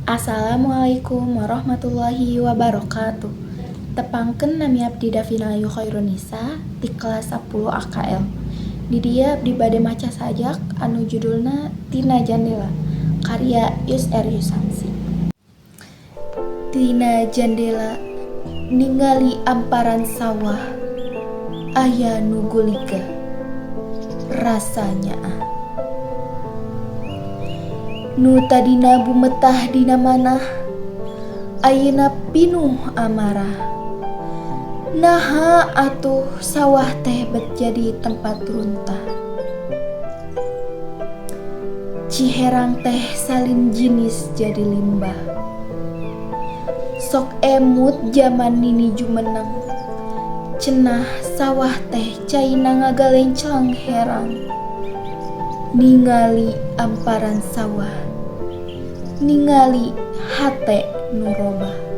Assalamualaikum warahmatullahi wabarakatuh. Tepangkeun, nami abdi Davina Ayu Khairunisa ti kelas 10 AKL. Di dieu abdi bade maca sajak anu judulna Tina Jandela, karya Yus R Yusamsi. Tina jandela ningali amparan sawah, aya nu guligah, rasa nyaah. Nu tadina bumetah dina manah, ayeuna pinuh amarah. Naha atuh sawah teh bet jadi tempat runtah? Ciherang teh salin jinis jadi limbah. Sok emut jaman nini jumeneng, cenah sawah teh caina ngagalenclang herang. Ningali amparan sawah, ningali hate nu robah.